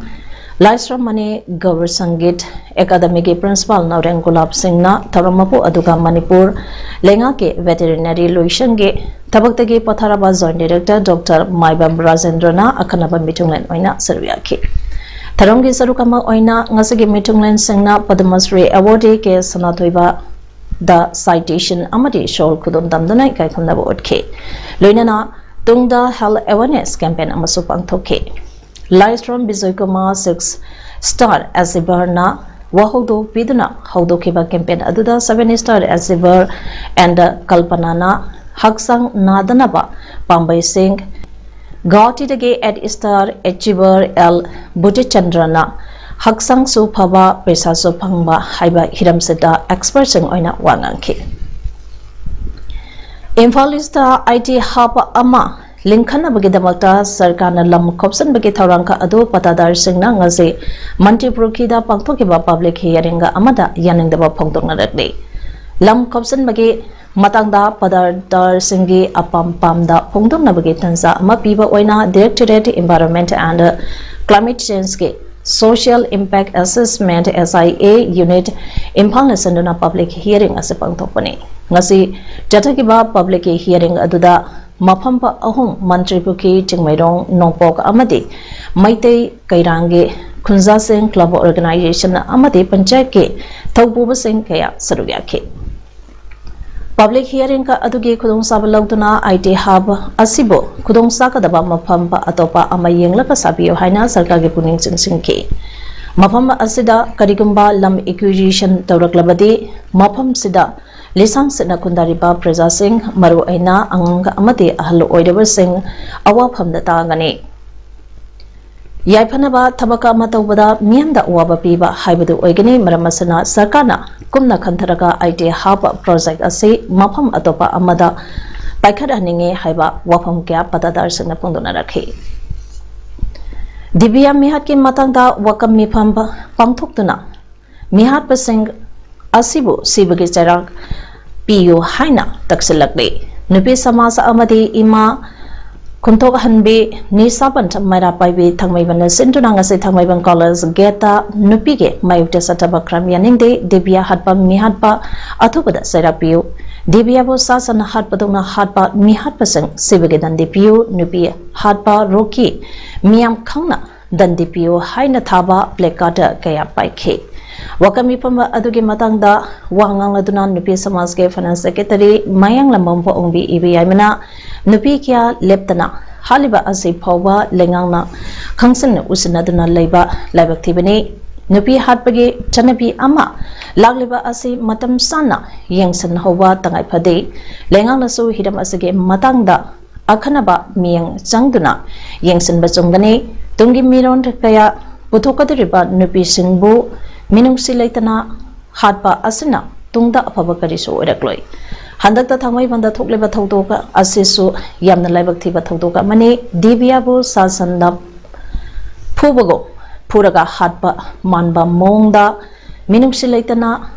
ꯂꯥꯏꯁ꯭ꯔꯝ ꯃꯅꯤ ꯒꯧꯔ ꯁꯪꯒꯤꯠ ꯑꯦꯀꯥꯗꯃꯤꯒꯤ Principal ꯅꯥꯎꯔꯦꯝ ꯒꯨꯂꯥꯞ ꯁꯤꯡꯅ ꯊꯧꯔꯝ ꯃꯄꯨ ꯑꯗꯨꯒ ꯃꯅꯤꯄꯨꯔ ꯂꯩꯉꯥꯛꯀꯤ Veterinary ꯂꯣꯏꯁꯪꯒꯤ ꯊꯕꯛꯇꯒꯤ ꯄꯣꯊꯥꯔꯕ Joint Director Doctor ꯃꯥꯏꯕꯝ ꯔꯥꯖꯦꯟꯗ꯭ꯔꯅ ꯑꯈꯟꯅꯕ ꯃꯤꯊꯨꯡꯂꯦꯟ ꯑꯣꯏꯅ ꯁꯔꯨꯛ ꯌꯥꯈꯤ꯫ ꯊꯧꯔꯝꯒꯤ ꯁꯔꯨꯛ ꯑꯃ ꯑꯣꯏꯅ ꯉꯁꯤꯒꯤ ꯃꯤꯊꯨꯡꯂꯦꯟꯁꯤꯡꯅ Padma Shri Awardee ꯀꯦ ꯁꯅꯥꯊꯣꯏꯕ ꯗ citation ꯑꯃꯗꯤ ꯁꯣꯜ ꯈꯨꯗꯣꯜ ꯇꯝꯗꯨꯅ ꯏꯀꯥꯏ ꯈꯨꯝꯅꯕ ꯎꯠꯈꯤ꯫ ꯂꯣꯏꯅꯅ ꯇꯨꯡꯗ health awareness campaign ꯑꯃꯁꯨ ꯄꯥꯡꯊꯣꯛꯈꯤ꯫ ꯂꯥꯏꯁ꯭ꯔꯝ ꯕꯤꯖꯣꯏ ꯀꯨꯃꯥꯔ, six star achieverꯅ ꯋꯥꯍꯧꯗꯣꯛ ꯄꯤꯗꯨꯅ ꯍꯧꯗꯣꯛꯈꯤꯕ campaign ꯑꯗꯨꯗ Seven Star Achiever and Kalpanaꯅ ꯍꯛꯆꯥꯡ ꯅꯥꯗꯅꯕ ꯄꯥꯝꯕꯩꯁꯤꯡ, ꯒꯧꯍꯥꯇꯤꯗꯒꯤ Eight Star Achiever L Bhutichandraꯅ ꯍꯛꯆꯥꯡꯁꯨ ꯐꯕ, ꯄꯩꯁꯥꯁꯨ ꯐꯪꯕ ꯍꯥꯏꯕ ꯍꯤꯔꯝꯁꯤꯗ expertꯁꯤꯡ ꯑꯣꯏꯅ ꯋꯥ ꯉꯥꯡꯈꯤ꯫ Imphal east I T hub ꯑꯃ ꯂꯤꯡꯈꯠꯅꯕꯒꯤꯗꯃꯛꯇ ꯁꯔꯀꯥꯔꯅ ꯂꯝ ꯈꯣꯞꯆꯤꯟꯕꯒꯤ ꯊꯧꯔꯥꯡ ꯑꯗꯨ ꯄꯇꯥꯗꯥꯔꯁꯤꯡꯅ ꯉꯁꯤ ꯃꯟꯇ꯭ꯔꯤꯄꯨꯔ ꯈꯤꯗ ꯄꯥꯡꯊꯣꯛꯈꯤꯕ public hearing ꯑꯃꯗ ꯌꯥꯅꯤꯡꯗꯕ ꯐꯣꯡꯗꯣꯛꯅꯔꯛꯂꯤ꯫ ꯂꯝ ꯈꯣꯞꯆꯤꯟꯕꯒꯤ ꯃꯇꯥꯡꯗ ꯄꯇꯥꯗꯥꯔꯁꯤꯡꯒꯤ ꯑꯄꯥꯝ ꯄꯥꯝꯗ ꯐꯣꯡꯗꯣꯛꯅꯕꯒꯤ ꯇꯥꯟꯖꯥ ꯑꯃ ꯄꯤꯕ ꯑꯣꯏꯅ Directorate Environment and Climate Changeꯀꯤ Social Impact Assessment, S I A unit ꯏꯝꯐꯥꯜꯅ ꯁꯤꯟꯗꯨꯅ public hearing ꯑꯁꯤ ꯄꯥꯡꯊꯣꯛꯄꯅꯤ꯫ ꯉꯁꯤ ꯆꯠꯊꯈꯤꯕ public hearing ꯑꯗꯨꯗ ꯃꯐꯝ ꯑꯍꯨꯝ, ꯃꯟꯇ꯭ꯔꯤꯄꯨꯈ꯭ꯔꯤ, ꯆꯤꯡꯃꯩꯔꯣꯡ, ꯅꯣꯡꯄꯣꯛ ꯑꯃꯗꯤ ꯃꯩꯇꯩ ꯀꯩꯔꯥꯡꯒꯤ ꯈꯨꯟꯖꯥꯁꯤꯡ, club organization ꯑꯃꯗꯤ ꯄꯟꯆꯥꯌꯠꯀꯤ ꯊꯧꯄꯨꯕꯁꯤꯡ ꯀꯌꯥ ꯁꯔꯨꯛ ꯌꯥꯈꯤ꯫ Public hearing ꯑꯗꯨꯒꯤ ꯈꯨꯗꯣꯡꯆꯥꯕ ꯂꯧꯗꯨꯅ I T hub ꯑꯁꯤꯕꯨ ꯈꯨꯗꯣꯡꯆꯥꯒꯗꯕ ꯃꯐꯝ ꯑꯇꯣꯞꯄ ꯑꯃ ꯌꯦꯡꯂꯒ ꯁꯥꯕꯤꯌꯨ ꯍꯥꯏꯅ ꯁꯔꯀꯥꯔꯒꯤ ꯄꯨꯛꯅꯤꯡ ꯆꯤꯡꯁꯤꯟꯈꯤ꯫ ꯃꯐꯝ ꯑꯁꯤꯗ ꯀꯔꯤꯒꯨꯝꯕ ꯂꯝ acquisition ꯇꯧꯔꯛꯂꯕꯗꯤ ꯃꯐꯝꯁꯤꯗ ꯂꯤꯁꯥꯡ ꯁꯤꯠꯅ ꯈꯨꯟꯗꯥꯔꯤꯕ ꯄ꯭ꯔꯖꯥꯁꯤꯡ, ꯃꯔꯨꯑꯣꯏꯅ ꯑꯉꯥꯡ ꯑꯃꯗꯤ ꯑꯍꯜ ꯑꯣꯏꯔꯕꯁꯤꯡ ꯑꯋꯥꯐꯝꯗ ꯇꯥꯒꯅꯤ꯫ ꯌꯥꯏꯐꯅꯕ ꯊꯕꯛ ꯑꯃ ꯇꯧꯕꯗ ꯃꯤꯌꯥꯝꯗ ꯑꯋꯥꯕ ꯄꯤꯕ ꯍꯥꯏꯕꯗꯨ ꯑꯣꯏꯒꯅꯤ꯫ ꯃꯔꯝ ꯑꯁꯤꯅ ꯁꯔꯀꯥꯔꯅ ꯀꯨꯞꯅ ꯈꯟꯊꯔꯒ I T hub project ꯑꯁꯤ ꯃꯐꯝ ꯑꯇꯣꯞꯄ ꯑꯃꯗ ꯄꯥꯏꯈꯠꯍꯟꯅꯤꯡꯉꯤ ꯍꯥꯏꯕ ꯋꯥꯐꯝ ꯀꯌꯥ ꯄꯇꯥꯗꯥꯔꯁꯤꯡꯅ ꯐꯣꯡꯗꯣꯛꯅꯔꯛꯈꯤ꯫ ꯗꯤꯕꯤꯌꯥ ꯃꯤꯍꯥꯠꯀꯤ ꯃꯇꯥꯡꯗ ꯋꯥꯀꯝ ꯃꯤꯐꯝ ꯄꯥꯡꯊꯣꯛꯇꯨꯅ ꯃꯤꯍꯥꯠꯄꯁꯤꯡ ꯑꯁꯤꯕꯨ ꯁꯤꯕꯒꯤ ꯆꯩꯔꯥꯛ ꯄꯤꯌꯨ ꯍꯥꯏꯅ ꯇꯛꯁꯤꯜꯂꯛꯂꯤ꯫ ꯅꯨꯄꯤ ꯁꯃꯥꯖ ꯑꯃꯗꯤ ꯏꯃꯥ ꯈꯨꯟꯊꯣꯛꯍꯟꯕꯤ ꯅꯤꯁꯥꯕꯟ ꯃꯩꯔꯥ ꯄꯥꯏꯕꯤ ꯊꯥꯡꯃꯩꯕꯟꯅ ꯁꯤꯟꯗꯨꯅ ꯉꯁꯤ ꯊꯥꯡꯃꯩꯕꯟ college gateꯇ ꯅꯨꯄꯤꯒꯤ ꯃꯥꯌꯣꯛꯇ ꯆꯠꯊꯕ crime ꯌꯥꯅꯤꯡꯗꯦ꯫ ꯗꯤꯕꯤꯌꯥ ꯍꯥꯠꯄ ꯃꯤꯍꯥꯠꯄ ꯑꯊꯨꯕꯗ ꯆꯩꯔꯥꯛ ꯄꯤꯌꯨ꯫ ꯗꯤꯕꯤꯌꯥꯕꯨ ꯁꯥ ꯁꯟ ꯍꯥꯠꯄꯗꯧꯅ ꯍꯥꯠꯄ ꯃꯤꯍꯥꯠꯄꯁꯤꯡ ꯁꯤꯕꯒꯤ ꯗꯟꯗꯤ ꯄꯤꯌꯨ꯫ ꯅꯨꯄꯤ ꯍꯥꯠꯄ ꯔꯣꯀꯤ ꯃꯤꯌꯥꯝ ꯈꯪꯅ ꯗꯟꯗꯤ ꯄꯤꯌꯨ ꯍꯥꯏꯅ ꯊꯥꯕ placard ꯀꯌꯥ ꯄꯥꯏꯈꯤ꯫ ꯋꯥꯀꯝ ꯃꯤꯐꯝ ꯑꯗꯨꯒꯤ ꯃꯇꯥꯡꯗ ꯋꯥ ꯉꯥꯡꯂꯗꯨꯅ ꯅꯨꯄꯤ ꯁꯃꯥꯖꯀꯤ finance secretary ꯃꯌꯥꯡꯂꯝꯕꯝ ꯄꯣꯛꯎꯝꯕꯤ ꯏꯕ ꯌꯥꯏꯃꯅ ꯅꯨꯄꯤ ꯀꯌꯥ ꯂꯦꯞꯇꯅ ꯍꯥꯠꯂꯤꯕ ꯑꯁꯤ ꯐꯥꯎꯕ ꯂꯩꯉꯥꯛꯅ ꯈꯪꯁꯤꯟ ꯎꯁꯤꯟꯅꯗꯨꯅ ꯂꯩꯕ ꯂꯥꯏꯕꯛ ꯊꯤꯕꯅꯤ꯫ ꯅꯨꯄꯤ ꯍꯥꯠꯄꯒꯤ ꯆꯠꯅꯕꯤ ꯑꯃ ꯂꯥꯛꯂꯤꯕ ꯑꯁꯤ ꯃꯇꯝ ꯆꯥꯅ ꯌꯦꯡꯁꯤꯟꯍꯧꯕ ꯇꯉꯥꯏ ꯐꯗꯦ꯫ ꯂꯩꯉꯥꯛꯅꯁꯨ ꯍꯤꯔꯝ ꯑꯁꯤꯒꯤ ꯃꯇꯥꯡꯗ ꯑꯈꯟꯅꯕ ꯃꯤꯠꯌꯦꯡ ꯆꯪꯗꯨꯅ ꯌꯦꯡꯁꯤꯟꯕ ꯆꯨꯝꯒꯅꯤ꯫ ꯇꯨꯡꯒꯤ ꯃꯤꯔꯣꯟ ꯀꯌꯥ ꯄꯨꯊꯣꯛꯀꯗꯧꯔꯤꯕ ꯅꯨꯄꯤꯁꯤꯡꯕꯨ ꯃꯤꯅꯨꯡꯁꯤ ꯂꯩꯇꯅ ꯍꯥꯠꯄ ꯑꯁꯤꯅ ꯇꯨꯡꯗ ꯑꯐꯕ ꯀꯔꯤꯁꯨ ꯑꯣꯏꯔꯛꯂꯣꯏ꯫ ꯍꯟꯗꯛꯇ ꯊꯥꯡꯃꯩꯕꯟꯗ ꯊꯣꯛꯂꯤꯕ ꯊꯧꯗꯣꯛ ꯑꯁꯤꯁꯨ ꯌꯥꯝꯅ ꯂꯥꯏꯕꯛ ꯊꯤꯕ ꯊꯧꯗꯣꯛ ꯑꯃꯅꯤ꯫ ꯗꯤꯕꯤꯌꯥꯕꯨ ꯁꯥꯁꯟꯅ ꯐꯨꯕꯒꯨꯝ ꯐꯨꯔꯒ ꯍꯥꯠꯄ ꯃꯥꯟꯕ ꯃꯑꯣꯡꯗ ꯃꯤꯅꯨꯡꯁꯤ ꯂꯩꯇꯅ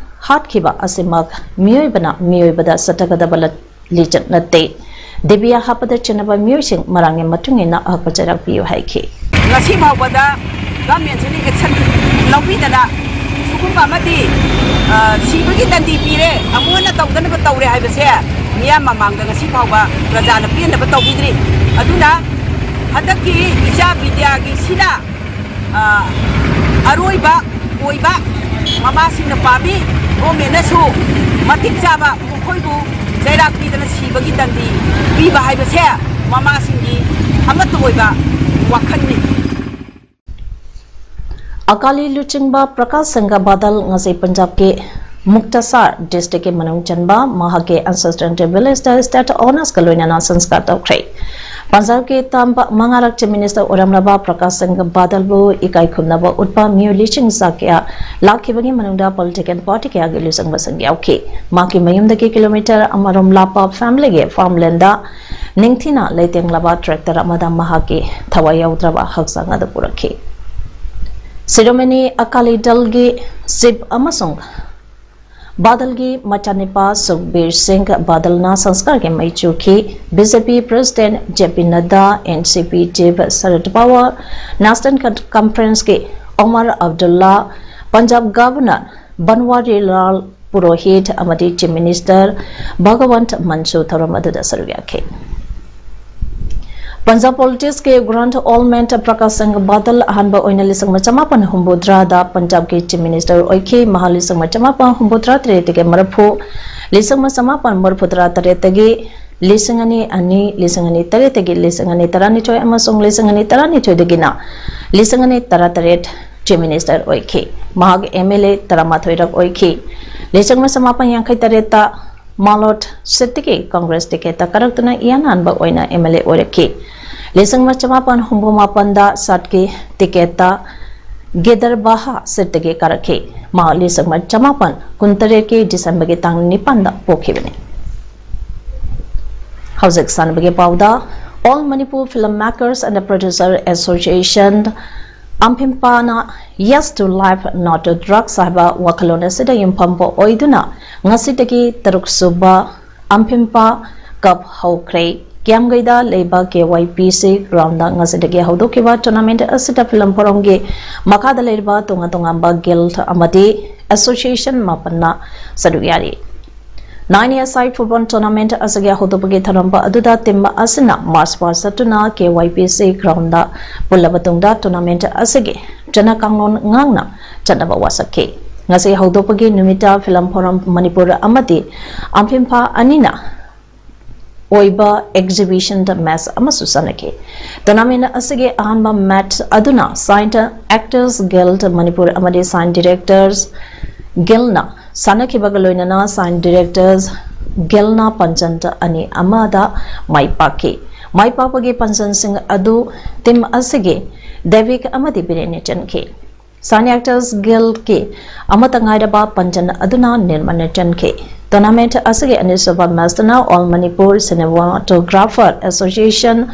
ꯍꯥꯠꯈꯤꯕ ꯑꯁꯤꯃꯛ ꯃꯤꯑꯣꯏꯕꯅ ꯃꯤꯑꯣꯏꯕꯗ ꯆꯠꯊꯒꯗꯕ ꯂ-, ꯂꯤꯆꯠ ꯅꯠꯇꯦ꯫ ꯗꯤꯕꯤꯌꯥ ꯍꯥꯠꯄꯗ ꯆꯦꯟꯅꯕ ꯃꯤꯑꯣꯏꯁꯤꯡ ꯃꯔꯥꯡꯒꯤ ꯃꯇꯨꯡ ꯏꯟꯅ ꯑꯍꯛꯄ ꯆꯩꯔꯥꯛ ꯄꯤꯌꯨ ꯍꯥꯏꯈꯤ꯫ ꯉꯁꯤ ꯐꯥꯎꯕꯗ ꯒꯚꯔꯟꯃꯦꯟꯠꯁꯤꯅ ꯑꯦꯛꯁꯟ ꯂꯧꯕꯤꯗꯅ ꯁꯤꯒꯨꯝꯕ ꯑꯃꯗꯤ, ꯑ, ꯁꯤꯕꯒꯤ ꯗꯟꯗꯤ ꯄꯤꯔꯦ, ꯑꯃꯨꯛ ꯍꯟꯅ ꯇꯧꯗꯅꯕ ꯇꯧꯔꯦ ꯍꯥꯏꯕꯁꯦ ꯃꯤꯌꯥꯝ ꯃꯃꯥꯡꯗ ꯉꯁꯤ ꯐꯥꯎꯕ ꯄ꯭ꯔꯖꯥꯅ ꯄꯦꯟꯅꯕ ꯇꯧꯕꯤꯗ꯭ꯔꯤ꯫ ꯑꯗꯨꯅ ꯍꯟꯗꯛꯀꯤ ꯏꯆꯥ ꯕꯤꯗ꯭ꯌꯥꯒꯤꯁꯤꯅ, ꯑ, ꯑꯔꯣꯏꯕ ꯑꯣꯏꯕ ꯃꯃꯥꯁꯤꯡꯅ ꯄꯥꯝꯃꯤ꯫ ꯒꯣꯔꯃꯦꯟꯅꯁꯨ ꯃꯇꯤꯛ ꯆꯥꯕ ꯃꯈꯣꯏꯕꯨ ꯆꯩꯔꯥꯛ ꯄꯤꯗꯅ ꯁꯤꯕꯒꯤ ꯗꯟꯗꯤ ꯄꯤꯕ ꯍꯥꯏꯕꯁꯦ ꯃꯃꯥꯁꯤꯡꯒꯤ ꯑꯃꯠꯇ ꯑꯣꯏꯕ ꯋꯥꯈꯜꯅꯤ꯫ ꯑꯀꯥꯂꯤ ꯂꯨꯆꯤꯡꯕ ꯄ꯭ꯔꯀꯥꯁ ꯁꯤꯡꯍ ꯕꯥꯗꯜ ꯉꯁꯤ ꯄꯟꯖꯥꯕꯀꯤ ꯃꯨꯛꯇꯁꯥꯔ ꯗꯤꯁꯇ꯭ꯔꯤꯛꯀꯤ ꯃꯅꯨꯡ ꯆꯟꯕ ꯃꯍꯥꯛꯀꯤ ꯑꯦꯟꯁꯦꯁꯇ꯭ꯔꯦꯜ ꯚꯤꯂꯦꯖꯇ ꯁ꯭ꯇꯦꯠ ꯑꯣꯅꯔꯁꯀ ꯂꯣꯏꯅꯅ ꯁꯪꯁꯀꯥꯔ ꯇꯧꯈ꯭ꯔꯦ꯫ ꯄꯟꯖꯥꯕꯀꯤ ꯇꯥꯝꯕ ꯃꯉꯥꯔꯛ ꯆꯤꯐ ꯃꯤꯅꯤꯁꯇꯔ ꯑꯣꯏꯔꯝꯂꯕ ꯄ꯭ꯔꯀꯥꯁ ꯁꯤꯡꯍ ꯕꯥꯗꯜꯕꯨ ꯏꯀꯥꯏ ꯈꯨꯝꯅꯕ ꯎꯠꯄ ꯃꯤꯑꯣꯏ ꯂꯤꯁꯤꯡ ꯆꯥ ꯀꯌꯥ ꯂꯥꯛꯈꯤꯕꯒꯤ ꯃꯅꯨꯡꯗ ꯄꯣꯂꯤꯇꯤꯀꯦꯜ ꯄꯥꯔꯇꯤ ꯀꯌꯥꯒꯤ ꯂꯨꯆꯤꯡꯕꯁꯤꯡ ꯌꯥꯎꯈꯤ꯫ ꯃꯍꯥꯛꯀꯤ ꯃꯌꯨꯝꯗꯒꯤ ꯀꯤꯂꯣꯃꯤꯇꯔ ꯑꯃꯔꯣꯝ ꯂꯥꯞꯄ ꯐꯦꯃꯤꯂꯤꯒꯤ ꯐꯥꯔꯝꯂꯦꯟꯗ ꯅꯤꯡꯊꯤꯅ ꯂꯩꯇꯦꯡꯂꯕ ꯇ꯭ꯔꯦꯛꯇꯔ ꯑꯃꯗ ꯃꯍꯥꯛꯀꯤ ꯊꯋꯥꯏ ꯌꯥꯎꯗ꯭ꯔꯕ ꯍꯛꯆꯥꯡ ꯑꯗꯨ ꯄꯨꯔꯛꯈꯤ꯫ ꯁꯤꯔꯣꯃꯅꯤ ꯑꯀꯥꯂꯤ ꯗꯜꯒꯤ ꯆꯤꯐ ꯑꯃꯁꯨꯡ ꯕꯥꯗꯜꯒꯤ ꯃꯆꯥꯅꯤꯄꯥ ꯁꯨꯈꯕꯤꯔ ꯁꯤꯡꯍ ꯕꯥꯗꯜꯅ ꯁꯪꯁꯀꯥꯔꯒꯤ ꯃꯩ ꯆꯨꯈꯤ꯫ ꯕꯤ ꯖꯦ ꯄꯤ ꯄ꯭ꯔꯦꯁꯤꯗꯦꯟꯠ ꯖꯦ ꯄꯤ ꯅꯗ꯭ꯗꯥ, ꯑꯦꯟ ꯁꯤ ꯄꯤ ꯆꯤꯐ ꯁꯔꯗ ꯄꯋꯥꯔ, ꯅꯦꯁꯅꯦꯜ ꯀꯟ-, ꯀꯟꯐꯔꯦꯟꯁꯀꯤ ꯑꯣꯃꯔ ꯑꯕꯗꯨꯜꯂꯥ, ꯄꯟꯖꯥꯕ ꯒꯚꯔꯅꯔ ꯕꯟꯋꯥꯔꯤꯂꯥꯜ ꯄꯨꯔꯣꯍꯤꯠ ꯑꯃꯗꯤ ꯆꯤꯐ ꯃꯤꯅꯤꯁꯇꯔ ꯚꯒꯋꯟꯠ ꯃꯟꯁꯨ ꯊꯧꯔꯝ ꯑꯗꯨꯗ ꯁꯔꯨꯛ ꯌꯥꯈꯤ꯫ ꯄꯟꯖꯥꯕ ꯄꯣꯂꯤꯇꯤꯛꯁꯀꯤ ꯒ꯭ꯔꯥꯟꯗ ꯑꯣꯜꯗ ꯃꯦꯟ ꯄ꯭ꯔꯀꯥꯁ ꯁꯤꯡꯍ ꯕꯥꯗꯜ ꯑꯍꯥꯟꯕ ꯑꯣꯏꯅ ꯂꯤꯁꯤꯡ ꯑꯃ ꯆꯃꯥꯄꯟ ꯍꯨꯝꯐꯨꯇꯔꯥꯗ ꯄꯟꯖꯥꯕꯀꯤ ꯆꯤꯐ ꯃꯤꯅꯤꯁꯇꯔ ꯑꯣꯏꯈꯤ꯫ ꯃꯍꯥꯛ ꯂꯤꯁꯤꯡ ꯑꯃ ꯆꯃꯥꯄꯟ ꯍꯨꯝꯐꯨꯇꯔꯥ ꯇꯔꯦꯠꯇꯒꯤ ꯃꯔꯤꯐꯨ, ꯂꯤꯁꯤꯡ ꯑꯃ ꯆꯃꯥꯄꯟ ꯃꯔꯤꯐꯨꯇꯔꯥ ꯇꯔꯦꯠꯇꯒꯤ ꯂꯤꯁꯤꯡ ꯑꯅꯤ ꯑꯅꯤ, ꯂꯤꯁꯤꯡ ꯑꯅꯤ ꯇꯔꯦꯠꯇꯒꯤ ꯂꯤꯁꯤꯡ ꯑꯅꯤ ꯇꯔꯥꯅꯤꯊꯣꯏ ꯑꯃꯁꯨꯡ ꯂꯤꯁꯤꯡ ꯑꯅꯤ ꯇꯔꯥꯅꯤꯊꯣꯏꯗꯒꯤꯅ ꯂꯤꯁꯤꯡ ꯑꯅꯤ ꯇꯔꯥꯇꯔꯦꯠ Chief Minister ꯑꯣꯏꯈꯤ꯫ ꯃꯍꯥꯛ M L A ꯇꯔꯥꯃꯥꯊꯣꯏꯔꯛ ꯑꯣꯏꯈꯤ꯫ ꯂꯤꯁꯤꯡ ꯑꯃ ꯆꯃꯥꯄꯟ ꯌꯥꯡꯈꯩ ꯇꯔꯦꯠꯇ ꯃꯥꯂꯣꯠ seat ꯇꯒꯤ Congress ticket ꯇ ꯀꯥꯔꯛꯇꯨꯅ ꯏꯍꯥꯟ ꯍꯥꯟꯕ ꯑꯣꯏꯅ M L A ꯑꯣꯏꯔꯛꯈꯤ꯫ ꯂꯤꯁꯤꯡ ꯑꯃ ꯆꯃꯥꯄꯟ ꯍꯨꯝꯐꯨ ꯃꯥꯄꯟꯗ ꯁꯥꯠꯀꯤ ticket ꯇ ꯒꯦꯗꯔꯕꯥꯍꯥ seat ꯇꯒꯤ ꯀꯥꯔꯛꯈꯤ꯫ ꯃꯍꯥꯛ ꯂꯤꯁꯤꯡ ꯑꯃ ꯆꯃꯥꯄꯟ ꯀꯨꯟꯇꯔꯦꯠꯀꯤ December ꯒꯤ ꯇꯥꯡ ꯅꯤꯄꯥꯟꯗ ꯄꯣꯛꯈꯤꯕꯅꯤ꯫ ꯍꯧꯖꯤꯛ ꯁꯥꯟꯅꯕꯒꯤ ꯄꯥꯎꯗ, All Manipur Film Makers and Producer Association, ꯑꯝꯐꯤꯝꯄꯥꯅ Yes to Life, No to Drugs ꯍꯥꯏꯕ ꯋꯥꯈꯜꯂꯣꯟ ꯑꯁꯤꯗ ꯌꯨꯝꯐꯝ ꯑꯣꯏꯗꯨꯅ ꯉꯁꯤꯗꯒꯤ ꯇꯔꯨꯛ ꯁꯨꯕ ꯑꯝꯐꯤꯝꯄꯥ Cup ꯍꯧꯈ꯭ꯔꯦ꯫ ꯀꯤꯌꯥꯝꯒꯩꯗ ꯂꯩꯕ K Y P C ground ꯗ ꯉꯁꯤꯗꯒꯤ ꯍꯧꯗꯣꯛꯈꯤꯕ tournament ꯑꯁꯤꯗ ꯐꯤꯂꯝ ꯐꯣꯔꯝꯒꯤ ꯃꯈꯥꯗ ꯂꯩꯔꯤꯕ ꯇꯣꯉꯥꯟ ꯇꯣꯉꯥꯟꯕ guild ꯑꯃꯗꯤ association ꯃꯥꯄꯟꯅ ꯁꯔꯨꯛ ꯌꯥꯔꯤ꯫ Nine A S I football tournament ꯑꯁꯤꯒꯤ ꯍꯧꯗꯣꯛꯄꯒꯤ ꯊꯧꯔꯝ ꯑꯗꯨꯗ team ꯑꯁꯤꯅ march past ꯆꯠꯇꯨꯅ K Y P C ground ꯗ ꯄꯨꯜꯂꯕ ꯇꯨꯡꯗ tournament ꯑꯁꯤꯒꯤ ꯆꯠꯅ ꯀꯥꯡꯂꯣꯟ ꯉꯥꯛꯅ ꯆꯠꯅꯕ ꯋꯥꯁꯛꯈꯤ꯫ ꯉꯁꯤ ꯍꯧꯗꯣꯛꯄꯒꯤ ꯅꯨꯃꯤꯠꯇ ꯐꯤꯂꯝ ꯐꯣꯔꯝ ꯃꯅꯤꯄꯨꯔ ꯑꯃꯗꯤ ꯑꯝꯐꯤꯝꯐꯥ ꯑꯅꯤꯅ ꯑꯣꯏꯕ exhibition match ꯑꯃꯁꯨ ꯁꯥꯟꯅꯈꯤ꯫ Tournament ꯑꯁꯤꯒꯤ ꯑꯍꯥꯟꯕ match ꯑꯗꯨꯅ Sign Actors Guild ꯃꯅꯤꯄꯨꯔ ꯑꯃꯗꯤ Sign Directors Guild ꯅ ꯁꯥꯟꯅꯈꯤꯕꯒ ꯂꯣꯏꯅꯅ Sign Directors Guild ꯅ ꯄꯟꯆꯟ ꯑꯅꯤ ꯑꯃꯗ ꯃꯥꯏ ꯄꯥꯛꯈꯤ꯫ ꯃꯥꯏ ꯄꯥꯛꯄꯒꯤ ꯄꯟꯆꯟꯁꯤꯡ ꯑꯗꯨ team ꯑꯁꯤꯒꯤ ꯗꯦꯕꯤꯛ ꯑꯃꯗꯤ ꯕꯤꯔꯦꯟꯅ ꯆꯟꯈꯤ꯫ Sign Actors Guild ꯀꯤ ꯑꯃꯠꯇ ꯉꯥꯏꯔꯕ ꯄꯟꯆꯟ ꯑꯗꯨꯅ ꯅꯤꯔꯃꯜꯅ ꯆꯟꯈꯤ꯫ Tournament ꯑꯁꯤꯒꯤ ꯑꯅꯤꯁꯨꯕ match ꯇꯅ All Manipur Cinematographer Association,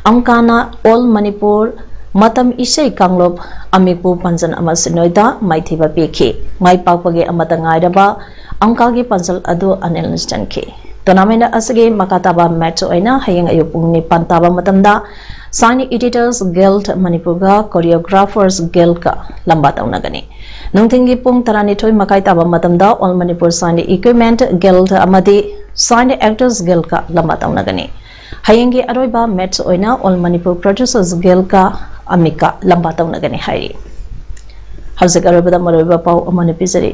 ꯑꯝꯀꯥꯅ All Manipur ꯃꯇꯝ ꯏꯁꯩ ꯀꯥꯡꯂꯨꯞ, ꯑꯃꯤꯛꯄꯨ ꯄꯟꯆꯟ ꯑꯃ ꯁꯤꯟꯅꯣꯏꯗ ꯃꯥꯏꯊꯤꯕ ꯄꯤꯈꯤ꯫ ꯃꯥꯏ ꯄꯥꯛꯄꯒꯤ ꯑꯃꯠꯇ ꯉꯥꯏꯔꯕ ꯑꯝꯀꯥꯒꯤ ꯄꯟꯆꯟ ꯑꯗꯨ ꯑꯅꯤꯜꯅ ꯆꯟꯈꯤ꯫ Tournament ꯑꯁꯤꯒꯤ ꯃꯈꯥ ꯇꯥꯕ match ꯑꯣꯏꯅ ꯍꯌꯦꯡ ꯑꯌꯨꯛ ꯄꯨꯡ ꯅꯤꯄꯥꯟ ꯇꯥꯕ ꯃꯇꯝꯗ Sign Editors Guild ꯃꯅꯤꯄꯨꯔꯒ Choreographers Guild ꯀ ꯂꯝꯕꯥ ꯇꯧꯅꯒꯅꯤ꯫ ꯅꯨꯡꯊꯤꯜꯒꯤ ꯄꯨꯡ ꯇꯔꯥꯅꯤꯊꯣꯏ ꯃꯈꯥꯏ ꯇꯥꯕ ꯃꯇꯝꯗ All Manipur Sign Equipment Guild ꯑꯃꯗꯤ Sign Actors Guild ꯀ ꯂꯝꯕꯥ ꯇꯧꯅꯒꯅꯤ꯫ ꯍꯌꯦꯡꯒꯤ ꯑꯔꯣꯏꯕ match ꯑꯣꯏꯅ All Manipur Producers Guild ꯀ ꯑꯃꯤꯛꯀ ꯂꯝꯕꯥ ꯇꯧꯅꯒꯅꯤ ꯍꯥꯏꯔꯤ꯫ ꯍꯧꯖꯤꯛ ꯑꯔꯣꯏꯕꯗ ꯃꯔꯨꯑꯣꯏꯕ ꯄꯥꯎ ꯑꯃꯅ ꯄꯤꯖꯔꯤ꯫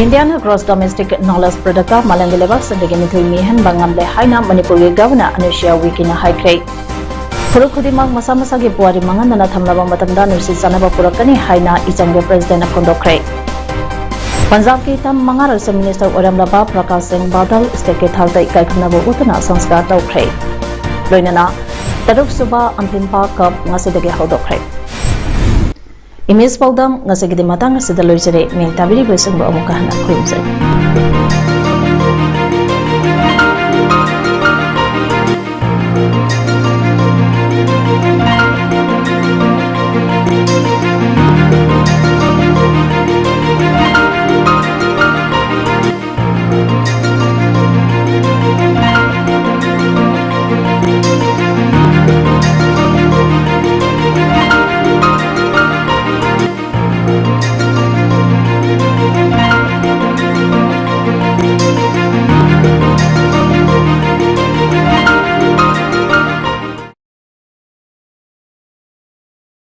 Indian gross domestic knowledge product ꯇ ꯃꯥꯂꯦꯝꯒꯤ ꯂꯩꯕꯥꯛꯁꯤꯡꯗꯒꯤ ꯃꯤꯊꯣꯏ ꯃꯤꯍꯦꯟꯕ ꯉꯝꯂꯦ ꯍꯥꯏꯅ ꯃꯅꯤꯄꯨꯔꯒꯤ Governor ꯑꯅꯨꯁꯨꯏꯌꯥ ꯎꯏꯀꯦꯅ ꯍꯥꯏꯈ꯭ꯔꯦ꯫ ꯐꯨꯔꯨꯞ ꯈꯨꯗꯤꯡꯃꯛ ꯃꯁꯥ ꯃꯁꯥꯒꯤ ꯄꯨꯋꯥꯔꯤ ꯃꯥꯡꯍꯟꯗꯅ ꯊꯝꯂꯕ ꯃꯇꯝꯗ ꯅꯨꯡꯁꯤ ꯆꯥꯟꯅꯕ ꯄꯨꯔꯛꯀꯅꯤ ꯍꯥꯏꯅ ꯏꯆꯝꯒꯤ ꯄ꯭ꯔꯦꯁꯤꯗꯦꯟꯠꯅ ꯐꯣꯡꯗꯣꯛꯈ꯭ꯔꯦ꯫ ꯄꯟꯖꯥꯕꯀꯤ ꯇꯝ ꯃꯉꯥꯔꯛ ꯆꯤꯐ ꯃꯤꯅꯤꯁꯇꯔ ꯑꯣꯏꯔꯝꯂꯕ ꯄ꯭ꯔꯀꯥꯁ ꯁꯤꯡ ꯕꯥꯗꯜ ꯁ꯭ꯇꯦꯠꯀꯤ ꯊꯥꯛꯇ ꯏꯀꯥꯏ ꯈꯨꯝꯅꯕ ꯎꯠꯇꯨꯅ ꯁꯪꯁꯀꯥꯔ ꯇꯧꯈ꯭ꯔꯦ꯫ ꯂꯣꯏꯅꯅ ꯇꯔꯨꯛ ꯁꯨꯕ ꯑꯝꯐꯤꯟꯄꯥ ꯀꯞ ꯉꯁꯤꯗꯒꯤ ꯍꯧꯗꯣꯛꯈ꯭ꯔꯦ꯫ ꯏꯃꯦꯖ ꯄꯥꯎꯗꯝ ꯉꯁꯤꯒꯤꯗꯤ ꯃꯇꯥꯡ ꯑꯁꯤꯗ ꯂꯣꯏꯖꯔꯦ꯫ ꯃꯤꯡ ꯇꯥꯕꯤꯔꯤꯕꯁꯤꯡꯕꯨ ꯑꯃꯨꯛꯀ ꯍꯟꯅ ꯈꯨꯔꯨꯝꯖꯔꯤ꯫